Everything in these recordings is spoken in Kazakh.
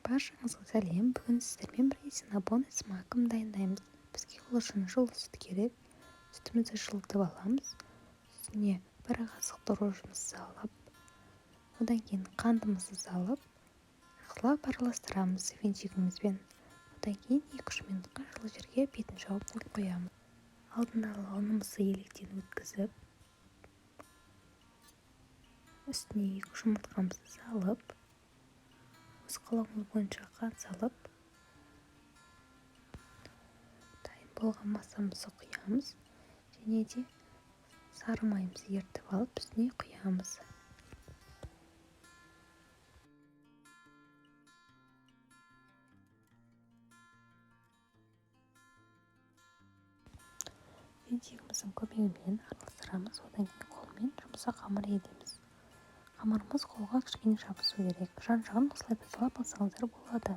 Баршаңызға сәлем! Бүгін сіздермен бірге синнабоны с маком дайындаймыз. Бізге ол үшін жылы сүт керек. Сүтімізді жылытып аламыз. Үстіне бір қасық дрожжімізді салып, одан кейін қантымызды салып, жақсылап араластырамыз венчигімізбен. Одан кейін 2-3 минутқа жылы жерге бетін жауып қойып қоямыз. Алдын ала ұнымызды електен өткізіп, үстіне 2 жұмыртқамызды салып, өз қалауыңыз бойынша қант салып, дайын болған массамызды құямыз және де сары майымызды ерітіп алып үстіне құямыз. Венчигіміздің көмегімен араластырамыз, одан кейін қолмен жұмсақ қамыр елейміз. Қамырымыз қолға кішкене жабысу керек. Жан-жағын осылай тазалап алсаңыздар болады.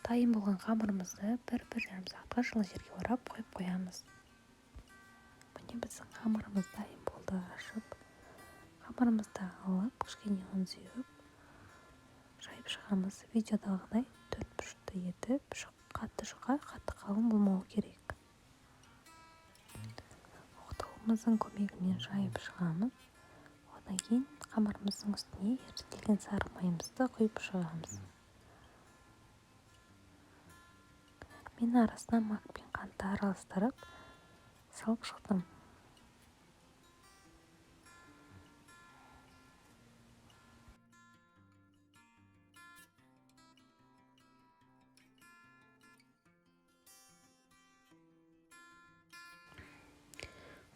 Дайын болған қамырымызды 1-1,5 сағатқа жылы жерге орап қойып қоямыз. Міне, біздің қамырымыз дайын болды. Ашып, қамырымызды алып, кішкене ұн сеуіп, жайып шығамыз. Видеодағыдай төрт бұрышты етіп, қатты жұқа, қатты қалың болмауы керек. Оқтауымыздың көмегімен жайып шығамыз. Одан кейін қамырымыздың үстіне ерітілген сары майымызды құйып шығамыз. Мен арасына мак пен қантты араластырып салып шықтым.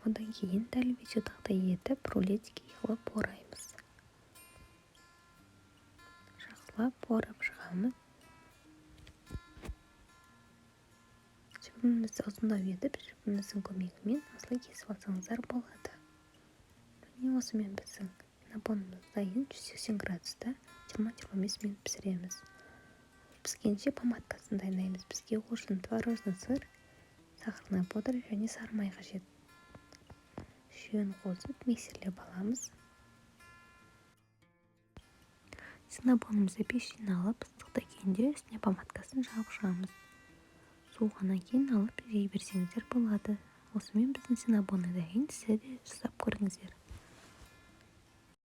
Одан кейін дәл видеодағыдай етіп рулетики қылып ораймыз. Жақсылап орап шығамыз. Жібімізді ұзындау етіп, жібіміздің көмегімен осылай кесіп алсаңыздар болады. Міне, осымен біздің синнабонымыз дайын. 180 градуста 20-25 минут пісіреміз. Піскенше помадкасын дайындаймыз. Бізге ол үшін творожный сыр, сахарная пудра және сары май қажет. Үшеуін қосып миксерлеп аламыз. Синнабонымызды пештен алып, ыстықта күйінде үстіне помадкасын жағып шығамыз. Суығаннан кейін алып жей берсеңіздер болады. Осымен біздің синнабоны дайын. Сіздер де жасап көріңіздер.